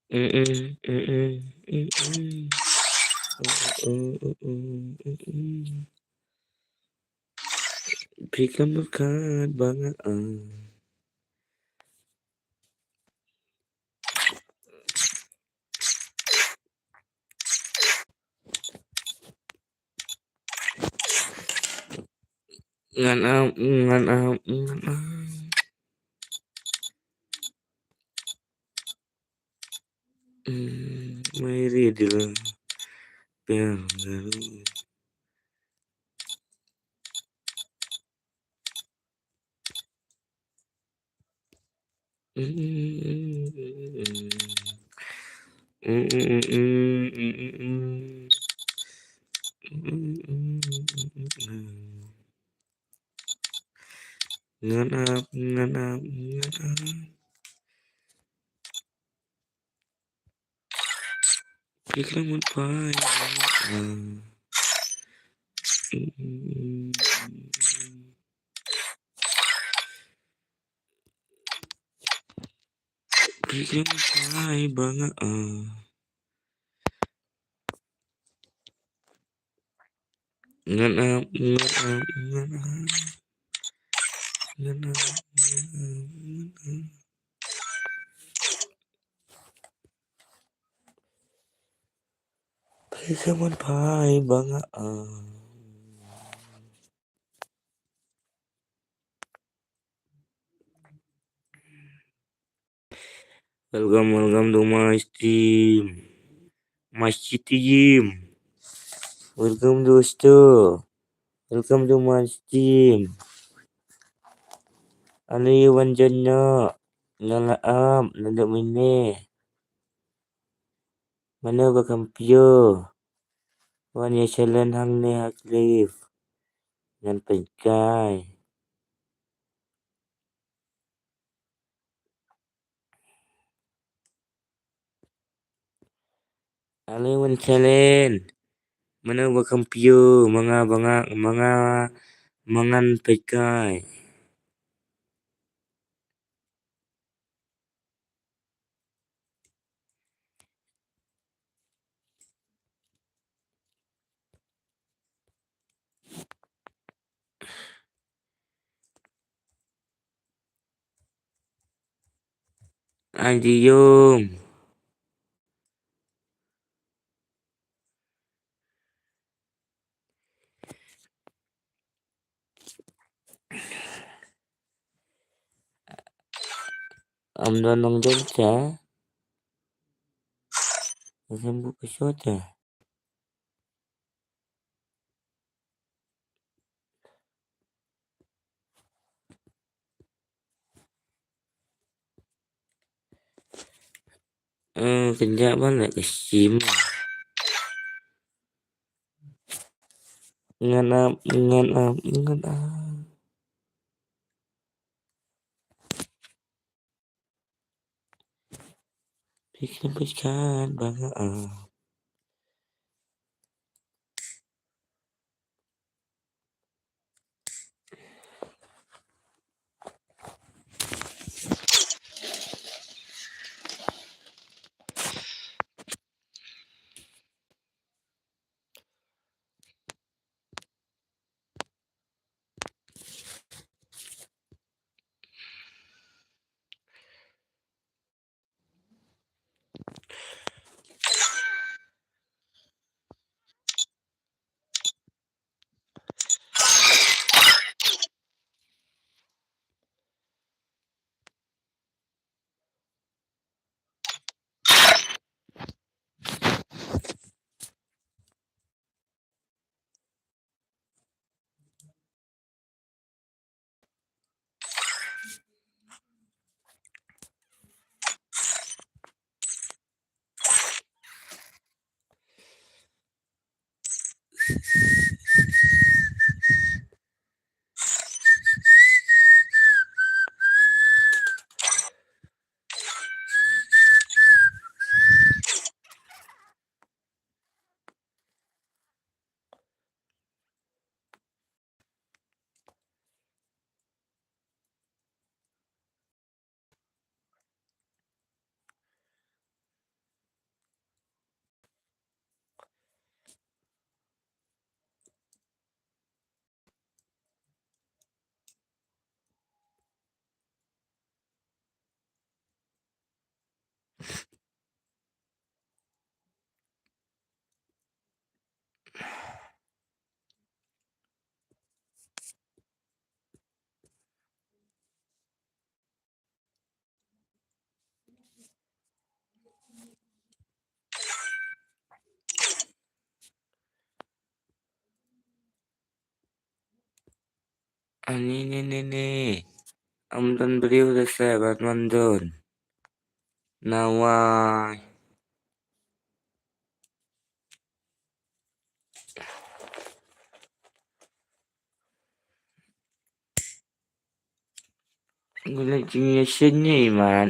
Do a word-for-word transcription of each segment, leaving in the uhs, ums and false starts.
Phi ka mut kat ba nga, ah. Ngan ap, ngan ap, ngan ap. Hmm, mai ri dila. Pia garu. Ngan ap, ngan ap, ngan ap. Phi khlem mut phai. Ah. Phi khlem mut phai ba nga, ah. Ngan ap, ngan ap, ngan ap. Ngan ap, ngan ap, ngan ap. Phi khlem mut phai ba nga, ah. Welcome, welcome to my stream. My stream. Welcome, dosto. Welcome to my stream. Ale wan join noh. Nga la ap, la dep mine. Mano ba kham pio. Wan ïa challenge hangne ha cliff. Ngan pynkai. Ale wan challenge. Mano ba kham pio, ma nga, ba nga, ma nga, ma ngan pynkai. Ai di yum. Am don nong don cha. Asam bu kasho cha. Eh, kynjah ban leh ka sim. Ngan ap, ngan ap, ngan ap. Phi khlem pyrkhat ba nga ap. Ani ne ne ne. Ym don briew da seh ban wan don. Nawai. Gu leh jingïaseng ne man.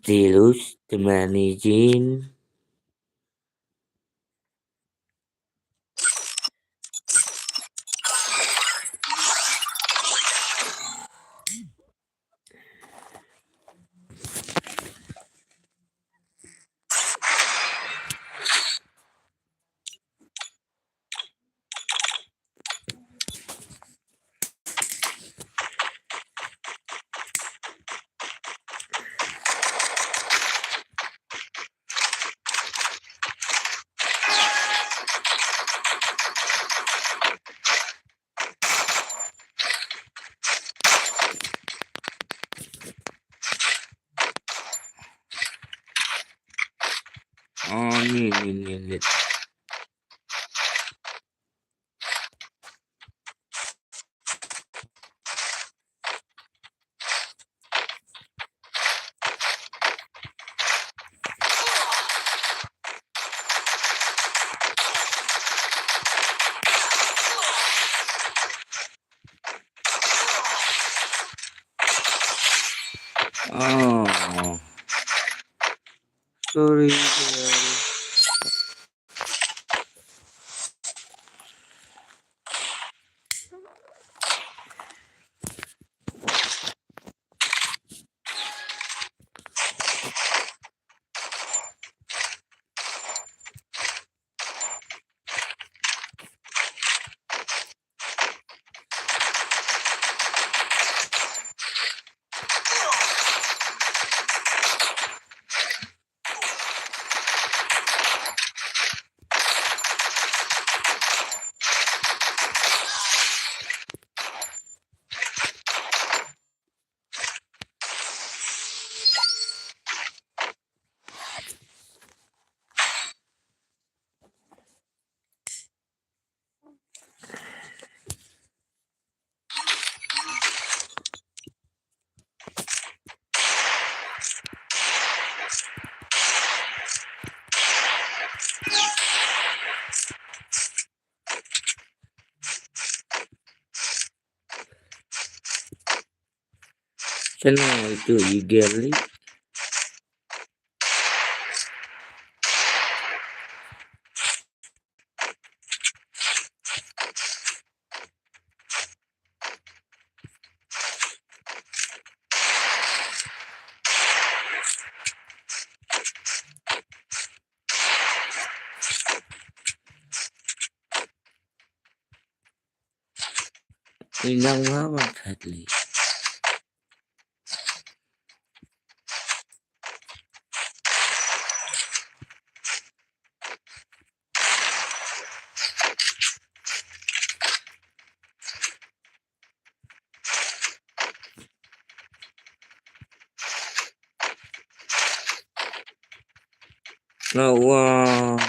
Tilus, Timani Jin. Oh, ni, ni, ni, ni. Oh. Sorry, sorry. Channel itu i Gelly. Inang lawan Hadley. Lawan.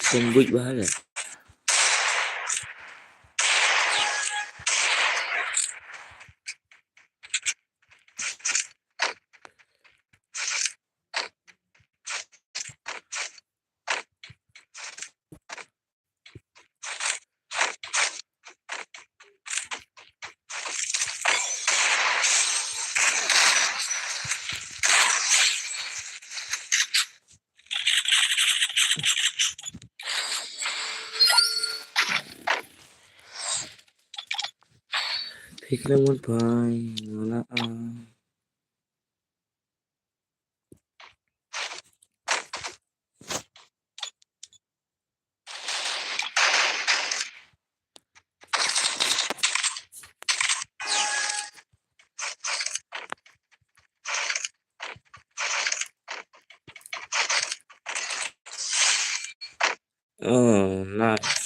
Sandwich ba hal. Phi khlem wan phai, nga la ai. Oh, nice.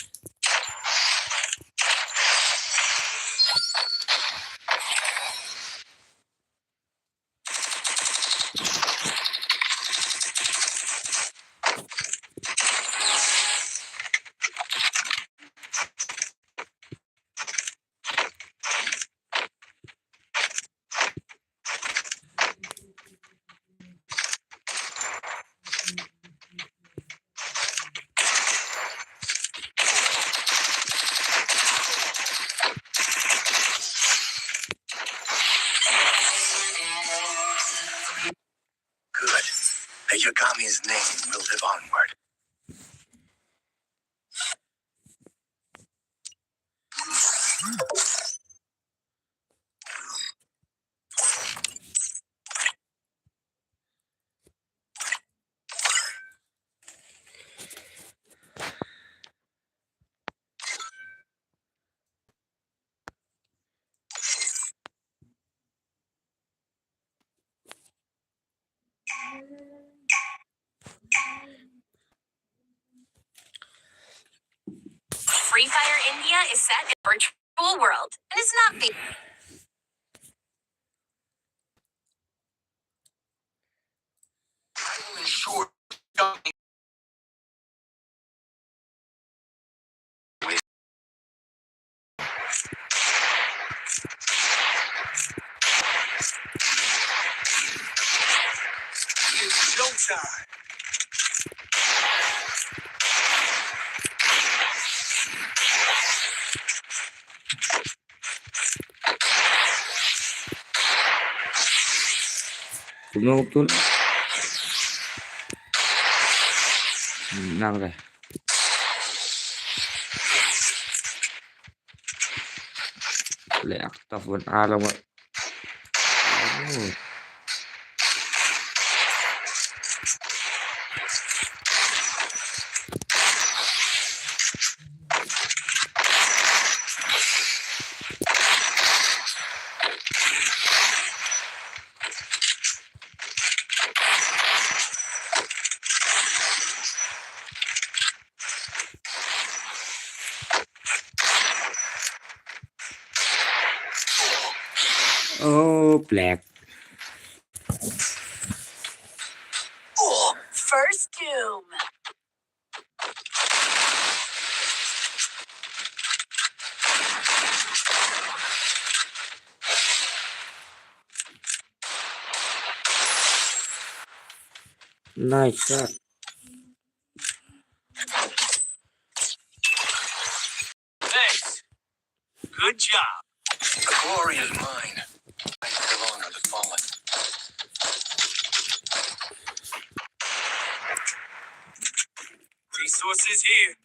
Good. The Yagami's name will live onward. Free Fire India is set in a virtual world and is not being It's showtime. Kumno tun? Nang deh. Le ak taf ban alam. Oh, black. First doom. Nice shot. Thanks. Good job. The glory is mine. I belong to the fallen. Resources here.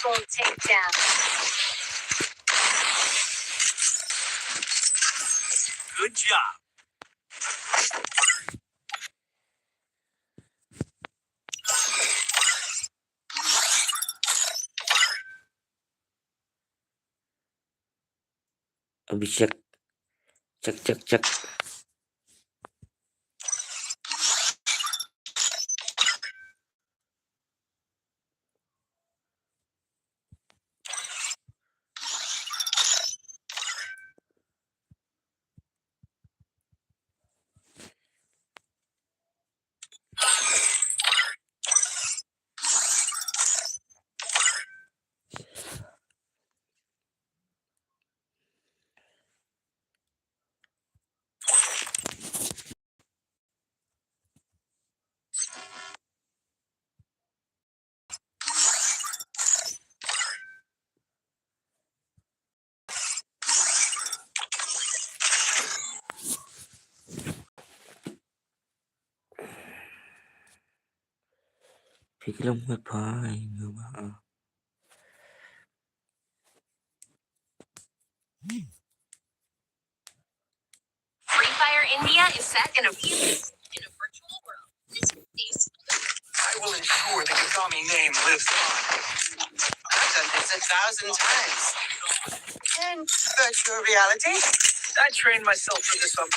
Double takedown. Good job. Abhishek. Check, check, check. Phi ki long mai phai nga ba. Free Fire India is set in a few weeks in a virtual world. This is I will ensure the Kagami name lives on. I've done this a thousand times. In virtual reality, I trained myself for this one.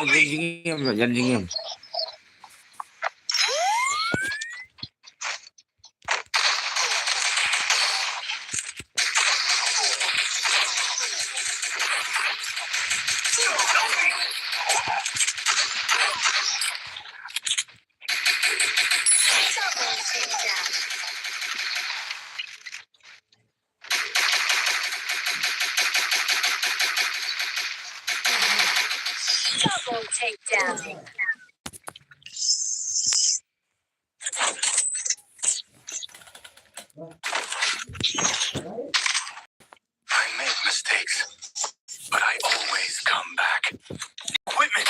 Jan jingim, jan jingim. Double takedown. I make mistakes, but I always come back. Equipment.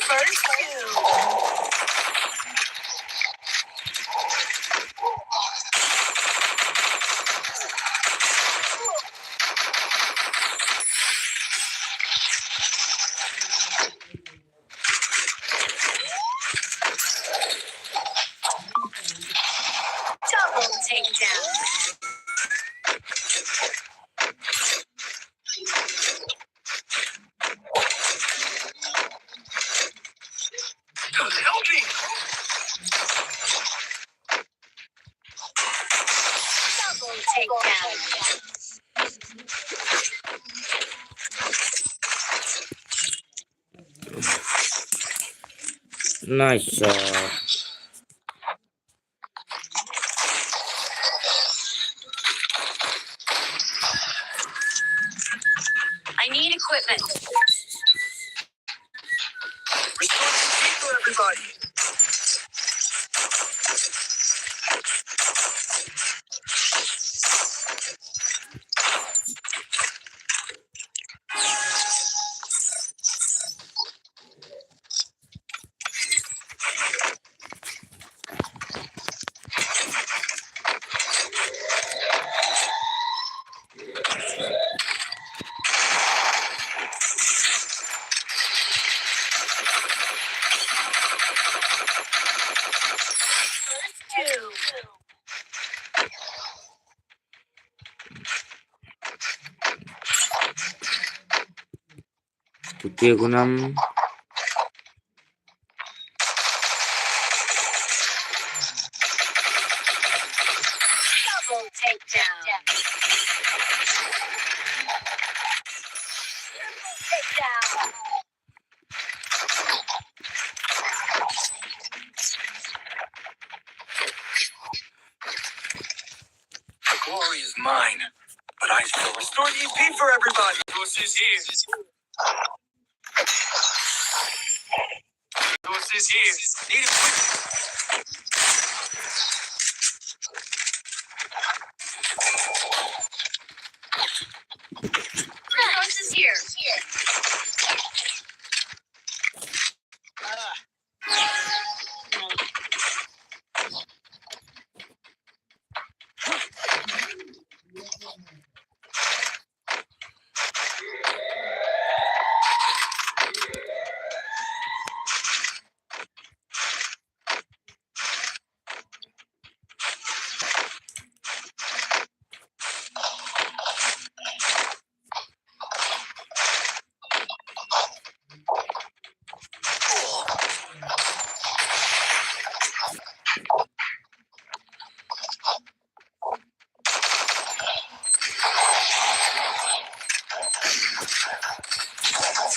First kill. Double takedown. Help me! Double takedown. Nice shot. I need equipment. Restoring H P for everybody. Tuti gunam. Double takedown. Takedown. The glory is mine, but I still restore E P for everybody. This is here. This is here. Need it quick. This is here.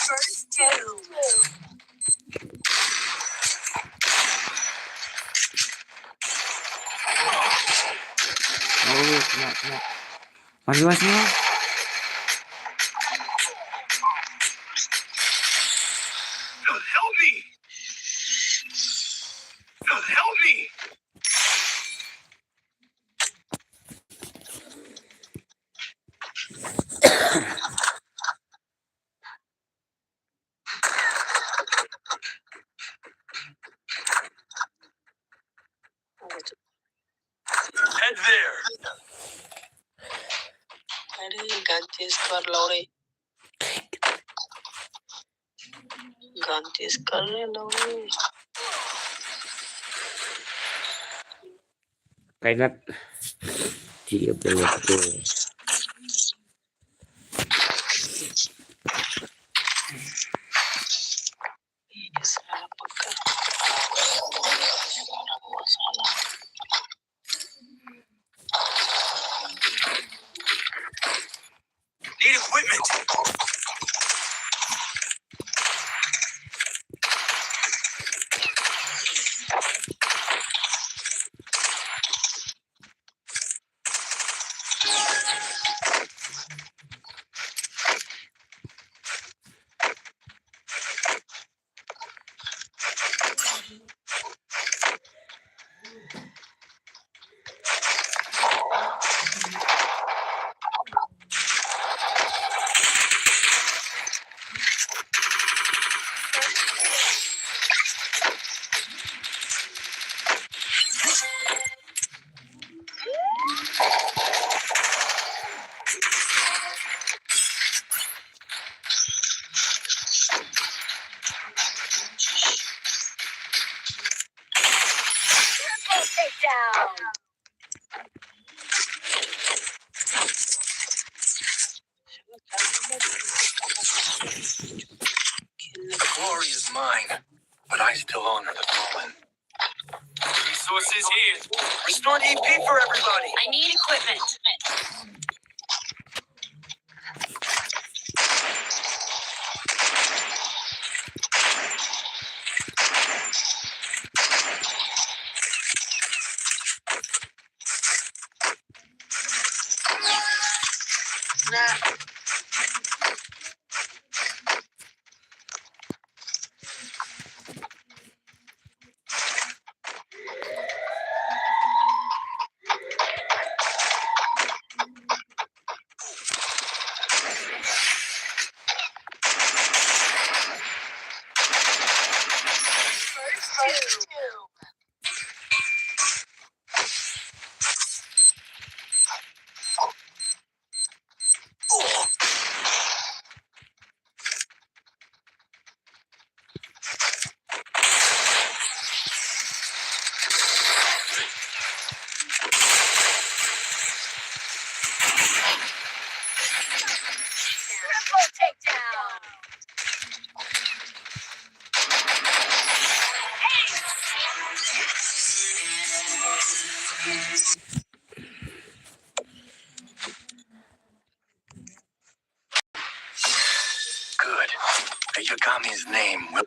First two. Oh, kena, kena. Mari, mari, mari. Help me! Help me! Head there. Are, ganti squad lori. Ganti squad lori. Kainat. Dia betul. Need equipment. down. The glory is mine, but I still honor the fallen. Resources here. Restored E P for everybody. I need equipment. Triple takedown. Good. The Yagami's name will.